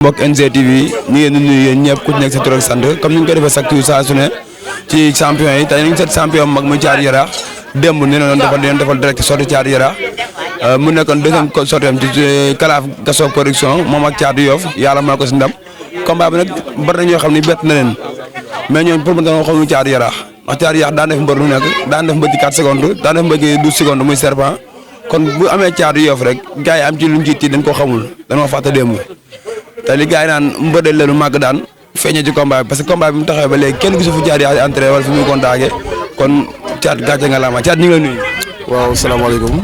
mbokk NGTV ñu ngi leen di nuyu yéen ñëpp ku ci nekk sa tur ak sant comme ni ñu ko defee chaque jour saa su ne ci champion yi tey nañu seet champion mag muy Thiatou Yarakh démb nee na doon defal direct sorti Thiatou Yarakh mu nekkoon deuxième sortie am ci Kalaaf Gaston production moom ak Thiatou Yoff yàlla maa ko si ndam combat bi nag bari na ñoo xam ne bett na leen mais ñooñu pour mu doon xamuñu Thiatou Yarakh ndax Thiatou Yarakh daan def mbër lu nekk daan def mbër ci 4 secondes daan def mbër ci 12 secondes muy serpent kon bu amee Thiatou Yoff rek gars yi am ci luñ ci tiit dañ ko xamul dañoo fàtte démb te li gars yi naan mbëdel la lu màgg daan feeñee ci combat bi parce que combat bi mu taxawee ba léegi kenn gisu fu Thiatou Yarakh entré wala fi muy contacté kon Thiatou gàcce nga la ma Thiatou ñu ngi lay nuyu. waaw salaamaaleykum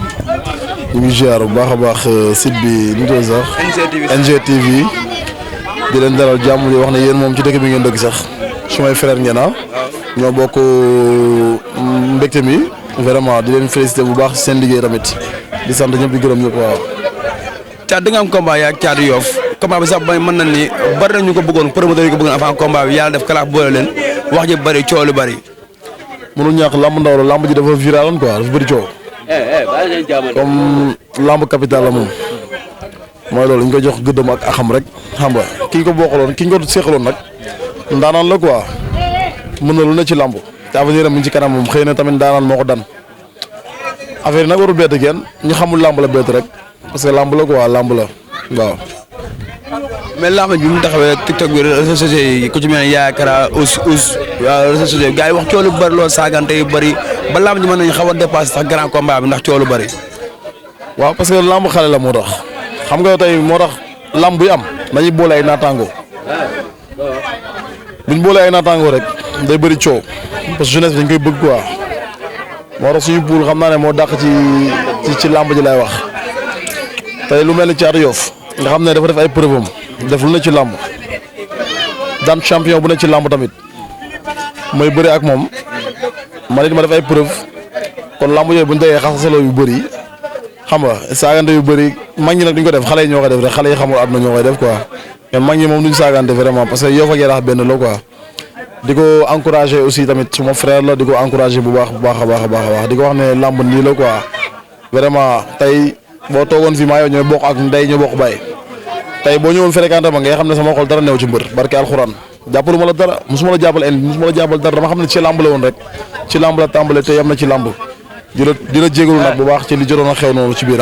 ñu ngi ziar bu baax a baax site bi ñu doon sax NGTV di leen dalal jàmm di wax ne yéen moom ci dëkk bi ngeen dëkk sax sumay frère ngeen ñoo bokk mbégte mi vraiment di leen félicité bu baax seen liggéey tamit di sant ñëpp di gërëm ñëpp waaw. Thiatou da nga am combat yaa Thiatou Yoff combat bi sax mën na ni bari na ñu ko bëggoon promoteur yi ko bëggoon avant combat bi yàlla def Kalaaf boole leen wax ji bari coow lu bari. mënul ñàkk lamb ndaw la lamb ji dafa viraloon quoi dafa bëri coow. comme lamb capital la moom mooy loolu ñu ko jox gëddam ak axam rek xam nga ki ñu ko bokkaloon ki ñu ko seexaloon nag ndaanaan la quoi mën na lu ne ci lamb te avenir am mi ci kanam moom xëy na tamit ndaanaan moo ko dan affaire yi nag warul bett kenn ñu xamul lamb la bett rek parce que lamb la quoi lamb la waaw. mais lamb bi mu taxawee TikTok bi réseaux sociaux yi ku ci mel ne yaakaar waaw réseaux sociaux yi gars yi wax coow lu bëri lool saagante yu bëri ba lamb ji mën nañu xaw a dépassé sax grand combat bi ndax coow lu bëri. waaw parce que lamb xale la moo tax xam nga tey moo tax lamb buy am nañuy boole ay naataangoo buñ boole ay naataangoo rek day bëri coow parce que jeunesse bi dañ koy bëgg quoi moo tax suñu poul xam naa ne moo dàq ci lamb ji lay wax tey lu mel ni Thiatou Yoff nga xam ne dafa def ay preuve am def lu ne ci lamb daan champion bu ne ci lamb tamit mooy bëri ak moom man it ma def ay preuve kon lamb yooyu bu ñu déggee xasasaloo yu bëri xam nga saagante yu bëri mag ñi nag duñ ko def xale yi ñoo koy def rek xale yi xamul àdduna ñoo koy def quoi mais mag ñi moom duñ saagante vraiment parce que Yoff ak Yarakh benn la quoi di ko encouragé aussi tamit suma frère la di ko encouragé bu baax a baax a baax di ko wax ne lamb nii la quoi vraiment tey boo toogoon fii maa yow ñooy bokk ak ndey ñoo bokk bàyyi tey boo ñëwoon fréquenté ma ngay xam ne sama xol dara new ci mbër barke alxuraan jàppalu ma la dara musuma la jàppal musuma la jàppal dara dama xam ne ci lamb la woon rek ci lamb la tàmbale te yam na ci lamb dina jégalu nag bu baax ci li jotoon a xew noonu ci biir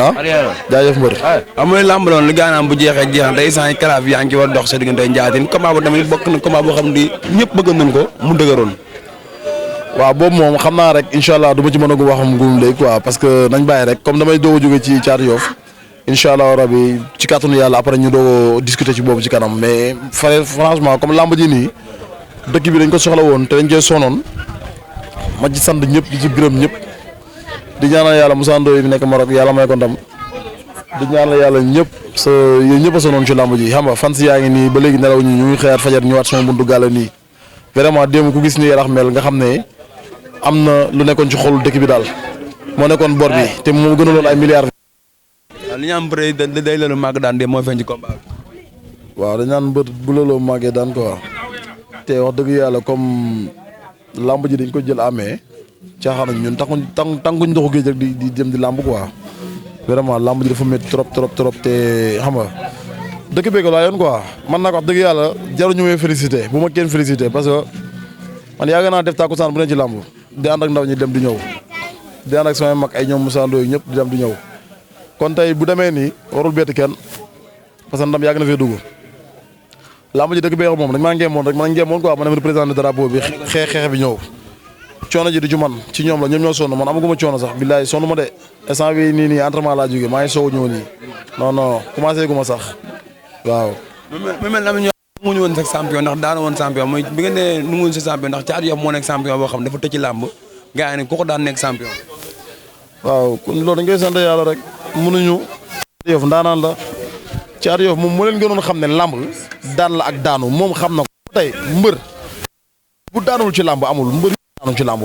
jaajëf mbër amuy lamb loon li gaanaam bu jeexee jeex na tey sant Kalaaf yaa ngi ci war dox sa diggante njaatin combat bu tamit bokk na combat boo xam ne ñëpp bëgg nañ ko mu dëgëroon waaw boobu moom xam naa rek incha allah du ma ci mën a waxam ngum léegi quoi parce que nañ bàyyi rek comme damay doog a jóge ci Thiatou Yoff incha allah rabi ci kàttanu yàlla après ñu doog a discuter ci boobu ci kanam mais franchement comme lamb ji nii dëkk bi dañ ko soxla woon te dañ cee sonoon ma ci sant ñëpp di ci gërëm ñëpp di ñaanal yàlla Moussa Ndoye bi nekk Maroc yàlla may ko ndam di ñaanal yàlla ñëpp yéen ñëpp a sonoon ci lamb ji xam nga fans yaa ngi nii ba léegi nelaw ñu ngi xëyaat fajar ñëwaat sama buntu gàll nii vraiment démb ku gis ni Yarakh mel nga xam ne am na lu nekkoon ci xolu dëkk bi daal moo nekkoon bor bi te moo gënaloon ay milliards. waaw li ñu am bëre day leelu màgg daan de mooy feeñ ci combat bi. waaw dañ naan mbër bu looloo màggee daan quoi te wax dëgg yàlla comme lamb ji dañ ko jël amee caaxaan ñun tànkuñ ndoxu géej rek di jëm di lamb quoi vraiment lamb ji dafa métti trop te xam nga dëkk beeg laa yoon quoi man nag wax dëgg yàlla jaruñu may félicité bu ma kenn félicité parce que man yàgg naa def tàkkusaan bu ne ci lamb di ànd ak ndaw ñi dem di ñëw di ànd ak samay mag ay ñoom Moussa Ndoye ñëpp di dem di ñëw kon tey bu demee nii warul bett kenn parce que ndam yàgg na fee dugg lamb ji dëkk beeg moom dañ maa ngeemoon rek man ngeemoon quoi ma dem représenté drapeau bi xeex bi ñëw coono ji du ci man ci ñoom la ñoom ñoo sonn man amaguma coono sax billaay sonn ma de instant bi nii entraînement laa jógee maa ngi soog a ñëw nii non commencé gu ma sax waaw. mu mel ne mu ñu woon sax champion ndax daana woon champion mooy bi nga ne nu mu woon sa champion ndax Thiatou Yoff moo nekk champion boo xam dafa tëj ci làmb gars yi ne ku ko daan nekk champion. waaw kon loolu dañ koy sant yàlla rek mënuñu. Thiatou Yoff ndaanaan la Thiatou Yoff moom moo leen gënoon xam ne làmb daan la ak daanu moom xam na ko tey mbër bu daanul ci làmb amul mbër yu daanul ci làmb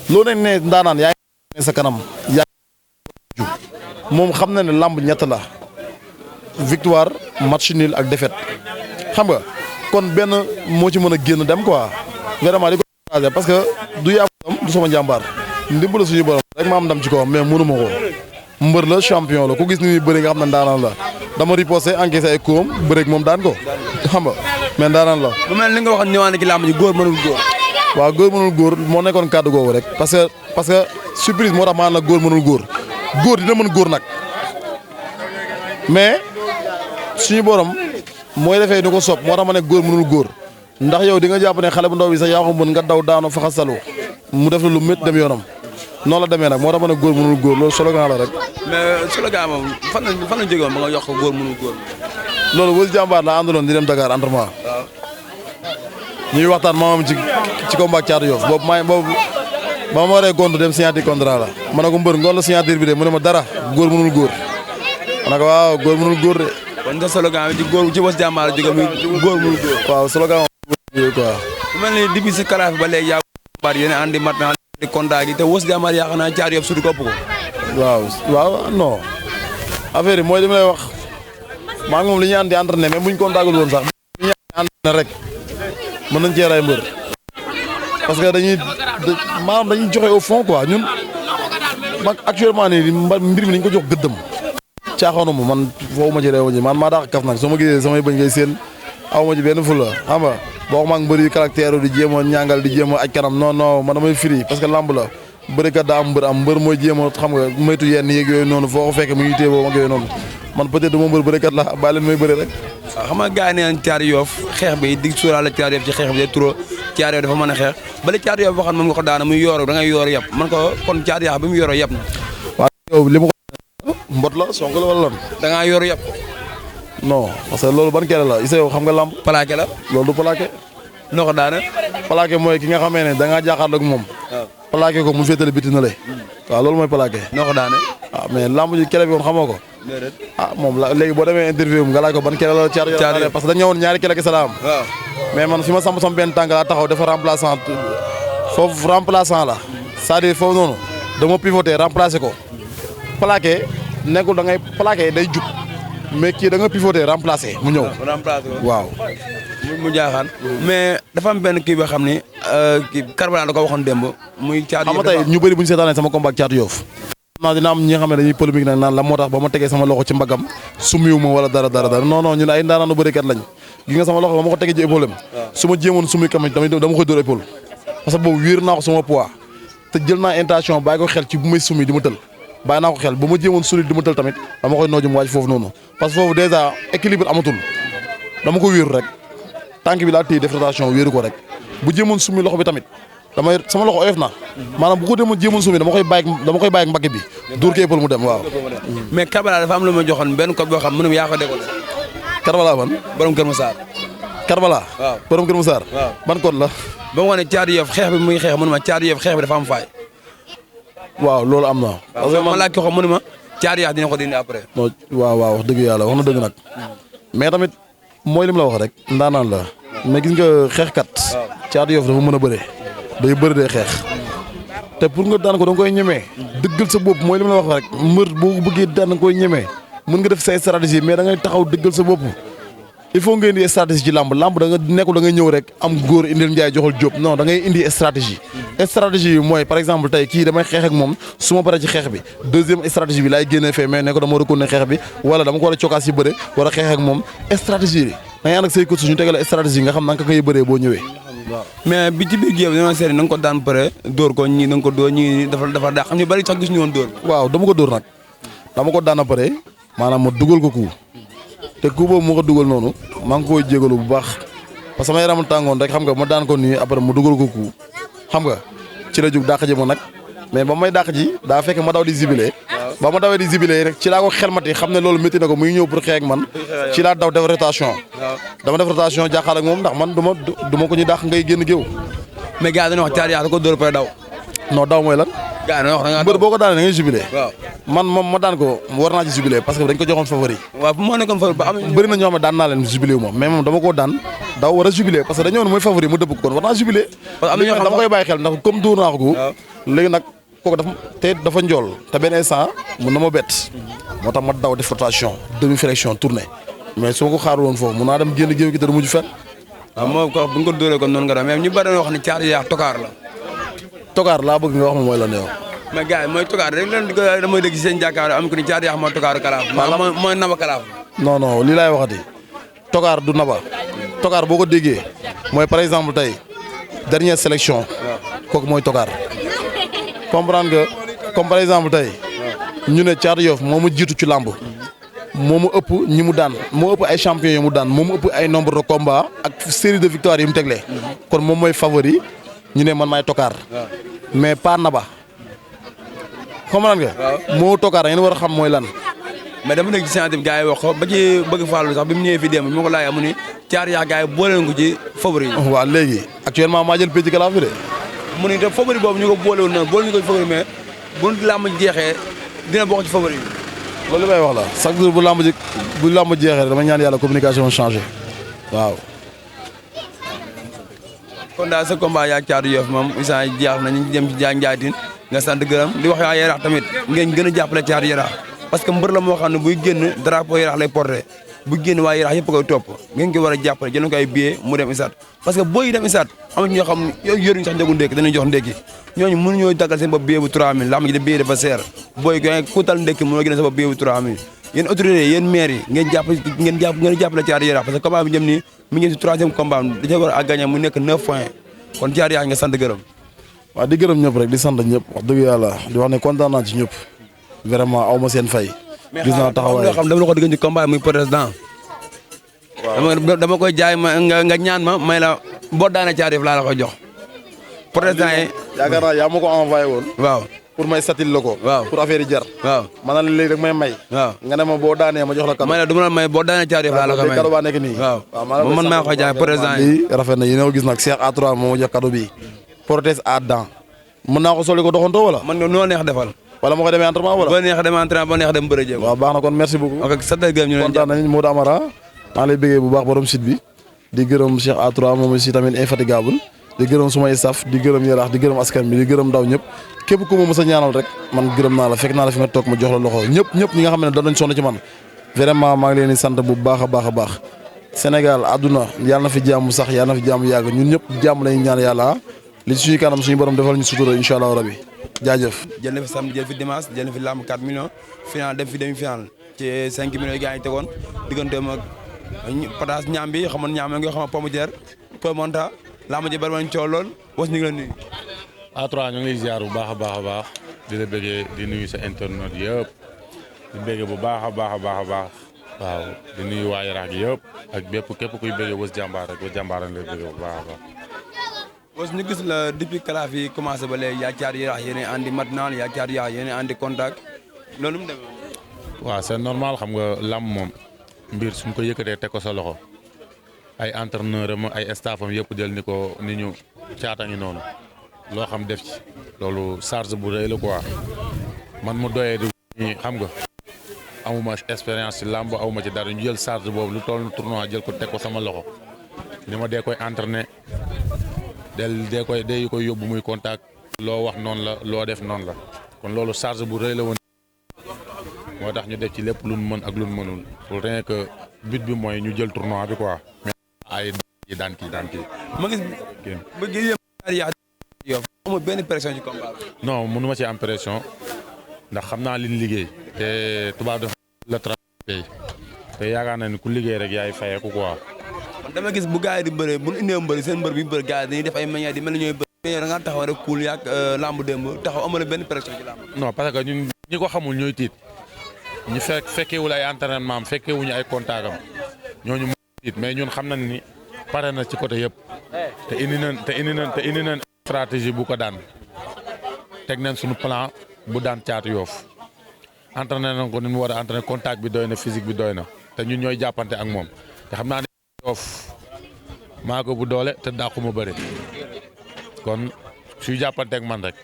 loo ne ndaanaan yaa ngi sa kanam yaa moom xam na ne làmb ñett la victoire match nul ak défaite xam nga kon benn moo ci mën a génn dem quoi vraiment di ko encouragé parce que du yàggam du sama njàmbaar ndimbal suñu borom rek ma am ndam ci kawam mais mënu ma ko mbër la champion la ku gis ni bëri nga xam ne ndaanaan la dama riposté encaissé ay koom bëreeg moom daan ko xam nga mais daanaan la. bu mel ni nga waxoon ñëwaat na ci làmb ji góor mënul góor. waaw góor mënul góor moo nekkoon kàddu googu rek parce que surprise moo tax maa la góor mënul góor góor dina mën góor nag mais suñu borom mooy defee ni ko sopp moo tax ma ne góor mënul góor ndax yow di nga jàpp ne xale bu ndaw bi sax yaa ko mën nga daw daano faxasalu mu def la lu métti dem yoonam noonu la demee nag moo tax ma ne góor mënul góor loolu slogan la rek. mais slogan moom fan la jógee woon ba nga yokk ko góor mënul góor. loolu wël jàmbaar la àndaloon di dem Dakar entraînement. waaw. ñuy waxtaan maamam ci combat Thiatou Yoff boobu ba ma waree gont dem signature contrat la ma ne ko mbër ngoon la signature bi de mu ne ma dara góor mënul góor ma ne ko waaw góor mënul góor de. kon sa slogan bi ci góor ci was jàmbaar la jógee muy góor mënul góor. waaw slogan bi quoi. bu mel ni depuis si kalaaf ba léegi yaa jàmbaar yéen a andi maintenant di contact yi te was jàmbaar yaakaar naa Thiatou Yoff surtout kopp ko. waaw non affaire yi mooy li ma lay wax maa ngi moom li ñuy andi entraîné mais buñ contactul woon sax li ñuy andi entraîné rek mën nañ cee ray mbër parce que dañuy joxe au fond quoi ñun mag actuellement nii mbir mi dañ ko jox gëddëm caaxaanu ma man foofu ma ci réew mi man maa daax kaf nag soo ma gisee samay bëñ ngay seen aw ma ci benn fula xam nga boo xam ak mbër yu caractère di jéem a ñàngal di jéem a aj kanam non man damay firi parce que lamb la bërikat daa am mbër mooy jéem a xam nga moytu yenn yeeg yooyu noonu foo ko fekk mu ngi téye boobu ak yooyu noonu man peut-être dama mbër bërikat la bàyyi leen may bëri rek. waaw xam nga gars yi nee nañ Thiatou Yoff xeex bi dig suuraale Thiatou Yoff ci xeex bi day trop Thiatou Yoff dafa mën a xeex bala Thiatou Yoff waxoon moom nga ko daana muy yooro da ngay yoor yàpp man ko kon Thiatou Yoff bi mu yoroo yàpp na. waaw yow li ma ko mbot la sonk la wala lan. da ngaa yoor yàpp. non parce que loolu ban kere la Issa yow xam nga lamb. plaqué la. loolu du plaqué. noo ko daana. plaqué mooy ki nga xamee ne da ngaa jaaxaarloo ak moom. waaw plaqué ko mu féetale biti na le. waaw loolu mooy plaqué. noo ko daane. ah mais lamb ji kele bi woon xamoo ko. déedéet. ah moom la léegi boo demee interview nga laaj ko ban kele la Thiatou Yoff parce que dañu ñëwoon ñaari kele ki salaam. waaw. mais man fi ma samp sama benn tànk laa taxaw dafa remplaçant foofu remplaçant la c'est-à-dire foofu noonu dama pivoté remplacé ko plaqué nekkul da ngay plaqué day jub mais kii da nga pivoté remplacé mu ñëw. remplacé ko waaw. mu jaaxaan. mais dafa am benn kii boo xam ni kii Karbala da ko waxoon démb muy Thiatou xam nga tey ñu bëri bu ñu seetaanee sama combat ak Thiatou Yoff. xam naa dina am ñi nga xam ne dañuy polémique nag naan la moo tax ba ma tegee sama loxo ci mbagam sumiwu ma wala dara non non ñun ay ndaanaanu bërikat lañ gi nga sama loxo ba ma ko tegee ci épaule am su ma jéemoon sumi tamit dama koy dóor épaule parce que boobu wéer naa ko sama poids te jël naa intention bàyyi ko xel ci bu may sumi di ma tël bàyyi naa ko xel ba ma jéemoon suli di ma tël tamit dama koy nooju mu wàcc foofu noonu parce que foofu dèjà équilibre amatul dama ko wéeru rek tànk bi laa téye def rotation wéeru ko rek bu jéemoon sumi loxo bi tamit damay sama loxo oyof na maanaam bu ko demoon jéemoon sumi dama koy bàyyi ak mbagg bi dóor ko épaule mu dem waaw. mais Karbala dafa am lu ma joxoon benn code boo xam mu ne yaa ko déggoo. Karbala ban. borom Kër Massar. Karbala. waaw borom Kër Massar. waaw ban code la. ba mu wane Thiatou Yoff xeex bi muy xeex mu ne ma Thiatou Yoff xeex bi dafa am faay. waaw loolu am na. parce que ma laaj ko xam mu ne ma Thiatou Yoff dina ko dindi après. non waaw wax dëgg yàlla wax na dëgg nag. mais tamit mooy li mu la wax rek ndaanaan la. mais gis nga xeexkat. waaw Thiatou Yoff dafa mën a bëre. day bëri day xeex. te pour nga daan ko da nga koy ñemee. dëggal sa bopp mooy li ma la wax rek mbër boo ko bëggee daan da nga koy ñemee. mën nga def say stratégie mais da ngay taxaw dëggal sa bopp. il faut nga indi stratégie ci làmb da nga nekkul da ngay ñëw rek am góor indil njaay joxal jóob non da ngay indi stratégie. stratégie bi mooy par exemple tey kii damay xeex ak moom su ma paree ci xeex bi deuxième stratégie bi laay génnee fee mais ne ko dama war a continuer xeex bi wala dama ko war a cokkaas ci bëre war a xeex ak moom stratégie bi da ngay ànd ak say coach ñu tegal stratégie nga xam na nga koy bëree boo ñëwee. mais bi ci biir géew dama seetlu na nga ko daan pare dóor ko ñii na nga ko dóor ñii dafa daax xam ñu bari sax gis ñu woon dóor. waaw dama ko dóor nag dama ko daan a pare maanaam ma dugal ko coup te coup boobu moo ko dugal noonu maa ngi koy jégalu bu baax parce que sama yaram tàngoon rek xam nga ma daan ko nii après mu dugal ko coup xam nga ci la jug dàq ji ma nag mais ba may dàq ji daa fekk ma daw di zibilé ba ma dawee di zibilé rek ci laa ko xelmati xam ne loolu métti na ko muy ñëw pour xeex ak man ci laa daw def rotation dama def rotation jàkkaar ak moom ndax man du ma ko ñu dàq ngay génn géew. mais gars dañoo wax Thiatou Yoff da ko dóor pare daw. non daw mooy lan. gars dañoo wax da ngaa mbër boo ko daanee da ngay jubilé. waaw man moom ma daan ko war naa ci jubilé parce que dañ ko joxoon favori. waaw moo nekkoon favori ba am. bëri na ñoo xam ne daan naa leen jubilé wu ma mais moom dama koo daan daw war a jubilé parce que dañoo ne mooy favori mu dëbb ko kon war naa jubilé. parce que am na ñoo xam dama koy bàyyi xel ndax comme dóor naa ko. léegi nag kooku dafa njool te benn instant mun na ma bett. moo tax ma daw def rotation demi flexion tournée mais su ma ko xaarul woon foofu mun naa dem génn géew gi te du mujj fenn. waaw moom ko bu ñu ko dóoree kon noonu nga doon mais ñu bari wax ne Thiatou Yoff tokaar la. tokaar laa bëgg nga wax ma mooy lan yow. mais gars yi mooy tokaar rek leen damay dégg ci seen jàkkaarloo am ko ni Thiatou Yoff mooy tokaaru kalaaf. mooy naba kalaaf. non non lii laay waxati Tokaar du naba Tokaar boo ko déggee mooy par exemple tey dernière sélection kooku mooy Tokaar comprendre nga comme par exemple tey ñu ne Thiatou Yoff moo ma jiitu ci làmb moo ma ëpp ñi mu daan moo ëpp ay champions yi mu daan moo ma ëpp ay nombre de combats ak série de victoires yi mu tegle kon moom mooy favori ñu ne man maay Tokaar mais pas naba comprendre nga moo Tokaar da ngeen war a xam mooy lan. mais dama nekk ci séance bi gars yi wax ko ba ci bëgg Fallou sax bi mu ñëwee fii démb bi ma ko laajee mu ni Thiatou Yarakh gars yi boole nañ ko ci favori yi. waaw léegi actuellement maa jël pécc kalaaf bi de. mu ni te favori boobu ñu ko boolewul noonu boole ñu ko ci favori mais bu làmb jeexee dina bokk ci favori yi. loolu li may wax la chaque jour bu làmb jeexee dama ñaan yàlla communication changé waaw. kon daal sa combat yaa Thiatou Yoff moom instant yii jeex na ñu dem ci Ndiaye nga sant gërëm di wax waa Yarakh tamit ngeen gën a jàppale Thiatou Yarakh parce que mbër la moo xam ne buy génn drapeau Yarakh lay porté bu génn waa Yarakh yëpp koy topp ngeen ko war a jàppale jënd ko ay billet mu dem isaat parce que booy yi dem isaat am na ñoo xam ne yoruñu sax njëgu ndékki dañuy jox ndékki ñooñu mënuñoo daggal seen bopp billet bu 3000 lam ji de billet dafa seer booy ku tal ndékki mënoo génne sa bopp billet bu 3000 yéen autorités yéen maires yi ngeen jàppale Thiatou Yarakh parce que combat bi jëm nii mi ngi ci 3e combat da ca war a gagné mu nekk 9 points kon Thiatou Yarakh nga sant gërëm waaw di gërëm ñëpp rek di sant ñëpp wax dëgg yàlla di wax ne kontaan naa ci ñëpp vraiment aw ma seen fay. gis naa taxawaay mais xam dama la ko diggante combat muy président. waaw dama koy jaay ma nga ñaan ma may la boo daanee Thiatou Yoff laa la koy jox. président yi yaakaar naa yaa ma ko envoyé woon. waaw pour may satil la ko. waaw pour affaire yi jar. waaw ma ne la léegi rek may may. waaw nga ne ma boo daanee ma jox la. may la du ma la may boo daanee Thiatou Yoff laa la ko may. cadeau baa nekk nii. waaw man maa koy jaay président yi. rafet na yéen a gis nag Cheikh A3 moo ma jox cadeau bi prothèse à dents mën naa ko soli ko doxantoo wala. man noo neex defal. wala ma ko demee entraînement wala. boo neex demee entraînement boo neex dem bëre jéem. waaw baax na kon merci beaucoup. ok sant gërëm ñu leen kontaan nañu Modou Amara maa ngi lay bëggee bu baax borom site bi di gërëm Cheikh A3 moom aussi tamit infatigable di gërëm sumay staff di gërëm Yarakh di gërëm askan bi di gërëm ndaw ñëpp képp ku ma mës a ñaanal rek man gërëm naa la fekk naa la fi nga toog ma jox la loxo ñëpp ñi nga xam ne doon nañ sonn ci man vraiment maa ngi leen di sant bu baax a baax a baax Sénégal àdduna yàlla na fi jàmm sax yàlla na fi jàmm yàgg ñun ñëpp jàmm lañu ñaan yàlla li ci suñu kanam suñu borom defal ñu sutura incha allah rabi jaajëf. jël na fi samedi jël fi dimanche jël na fi lamb 4 millions final dem fi demi final ci 5 millions yi gars yi tegoon digganteem ak pataas ñaam bi xamoon ñaam nga xam pomme de terre peu monta lamb ji bari woon coow lool was ñu ngi la nuyu. A3 ñu ngi lay ziar bu baax a baax a baax di la bëggee di nuyu sa internet yëpp di bëggee bu baax a baax a baax a baax waaw di nuyu waa Yarakh gi yëpp ak képp kuy bëggee Weuz Diambar rek Weuz Diambar lañ lay bëggee bu baax a baax. was ñu gis la depuis kalaaf yi commencé ba léegi yaa Thiatou Yarakh yéen a andi matinal yaa Thiatou Yarakh yéen a andi contact loolu mu demee. waaw c'est normal xam nga làmb moom mbir suñ ko yëkkatee teg ko sa loxo ay entraîneur am ay staff am yëpp jël ni ñu caata ngi noonu loo xam def ci loolu charge bu rëy la quoi man mu doyee di xam nga amuma expérience ci làmb awuma ci dara ñu jël charge boobu lu toll tournoi jël ko teg ko sama loxo ni ma dee koy entraîner dee koy yóbbu muy contact loo wax noonu la loo def noonu la kon loolu charge bu rëy la woon moo tax ñu def ci lépp luñ mën ak luñ mënul pour rien que but bi mooy ñu jël tournoi bi quoi mais ay daan kii ma gis ba gis yëpp yow amul benn pression ci combat bi. non mënu ma ci am pression ndax xam naa liñ liggéey te tubaab dafa la travail te yaakaar na ni ku liggéey rek yaay fayeeku quoi. man dama gis bu gars yi di bëree bu ñu indee mbëri seen mbër bi bëri gars yi dañuy def ay manières di mel ni ñooy bëri mais da ngaa taxaw rek kuul yaag lamb démb taxaw amul benn pression ci lamb. non parce que ñun ñi ko xamul ñooy tiit ñu fekkewul ay entraînement am fekkewuñu ay contact am ñooñu moo tiit mais ñun xam nañ ni pare na ci côté yëpp te indi nañ stratégie bu ko daan teg nañ suñu plan bu daan Thiatou Yoff entraîné nañ ko ni mu war a entraîné contact bi doy na physique bi doy na te ñun ñooy jàppante ak moom te xam naa ne Yoff maa ko bu doole te dàqu ma bëri kon suy jàppante ak man rek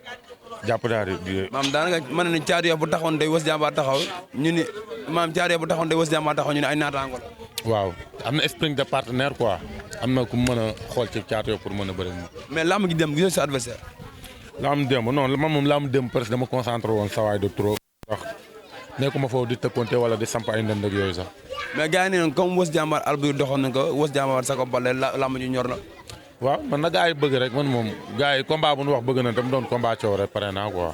jàpp naa di. maam daanaka mën nañu Thiatou Yoff bu taxawoon day Weuz Diambar taxaw ñu ni maam Thiatou Yoff bu taxawoon day Weuz Diambar taxaw ñu ne ay naataango la. waaw am na esprit de partenaire quoi am na ku mën a xool ci Thiatou Yoff pour mën a bëri moom. mais lamb gi dem gisoo sa adversaire. lamb démb non man moom lamb démb presque dama concentré woon sawaay de trop wax nekkuma foofu di tëkkonte wala di samp ay ndënd ak yooyu sax. mais gars yi nee nañ comme Weuz Diambar Alboury doxoon nañ ko Weuz Diambar sa ko bale lamb ji ñor na. waaw man na gars yi bëgg rek man moom gars yi combat bu nu wax bëgg na tam doon combat coow rek pare naa quoi.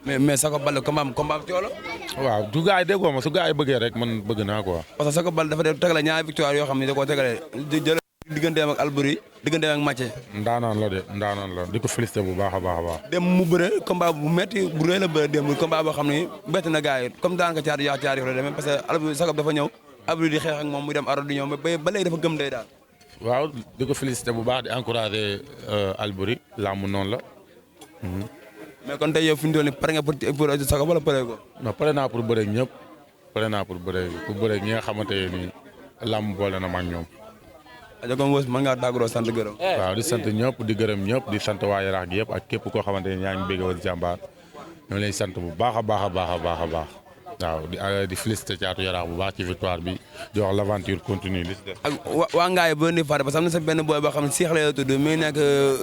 mais sa ko bale combat coow la. waaw du gars yi déggoo ma su gars yi bëggee rek man bëgg naa quoi. parce que Saka Baldé dafa def tegale ñaari victoire yoo xam ne da koo tegale jël digganteem ak Albouri digganteem ak Mathieu. ndaanaan la de ndaanaan la di ko félicité bu baax a baax a baax. dem mu bëre combat bu metti bu rëy la bëre dem combat boo xam ne bett na gars yi comme daan ko caari la demee parce que Albouri Saka dafa ñëw Albouri di xeex ak moom muy dem aro di ñëw mais ba léegi dafa gëm day daal. waaw di ko félicité bu baax di encouragé Albouri làmb noonu la. mais kon tey yow fi mu toll nii pare nga pour Saka wala pare ko. non pare naa pour bëre ñëpp pare naa pour bëre ñi nga xamante ne làmb boole na ma ak ñoom. aja comme wës mën ngaa tàggatoo sant gërëm. waaw di sant ñëpp di gërëm ñëpp di sant waa Yaraax gi yëpp ak képp koo xamante ne yaa ngi bëgg Weuz Diambar ñoo lay sant bu baax a baax a baax a baax a baax waaw di félicité caatu Yaraax bu baax ci victoire bi di wax l'aventure continue li si def. ak waa Ngaye ba ni Fatick parce que am na sa benn boy boo xam ne Cheikh la tudd muy nekk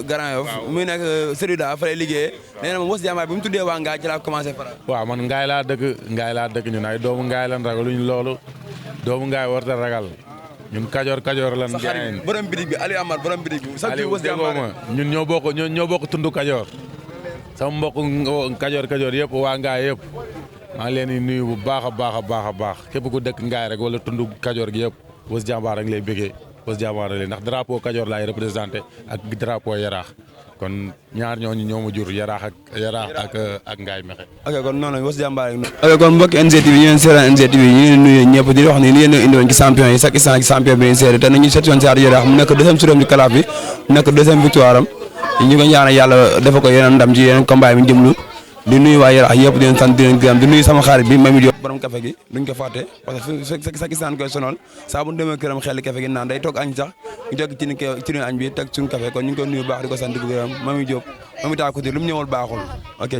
Grand Yoff muy nekk Serida fa lay liggéeyee nee na moom Weuz Diambar bi mu tuddee waa Ngaye ci laa commencé faral. waaw man Ngaye laa dëkk ñun ay doomu Ngaye lan ragaluñ loolu doomu Ngaye warta ragal ñun kajoor lan. sa xarit borom bitig bi Aliou Amar borom bitig bi. Aliou déggoo ma ñun ñoo bokk tundu kajoor sama mbokk kajoor yëpp waa Ngaye yëpp maa ngi leen di nuyu bu baax a baax a baax a baax képp ku dëkk Ngaye rek wala tundu kajoor gi yëpp Weuz Diambar rek lay bëggee Weuz Diambar rek ndax drapeau kajoor laay représenté ak drapeau Yaraax kon ñaar ñooñu ñoo ma jur Yaraax ak Ngaye Mékhé. ok kon noonu Weuz Diambar rek. ok kon mbokki NGTV ñu leen seetaan NGTV ñu ngi nuyu ñëpp di wax ni li ngeen indi woon ci champion yi chaque instant ci champion bi leen seede te nañu seet yoon Caatu Yaraax mu nekk deuxième suram ci kalaaf bi mu nekk deuxième victoire am ñu ko ñaanal yàlla defa ko yeneen ndam ci yeneen combat yi ñu jëmlu di nuyu waa Yaraax yëpp di leen sant di leen gërëm di nuyu sama xarit bi Mami Diop borom café gi duñ ko fàtte parce que sa gisaan koy sonal saa bu ñu demee këram xel café gi naan day toog añ sax ñu teg ci añ bi teg suñu café kon ñu ngi koy nuyu baax di ko sant di ko gërëm Mami Diop Mami taa ko lu mu ñëwal baaxul ok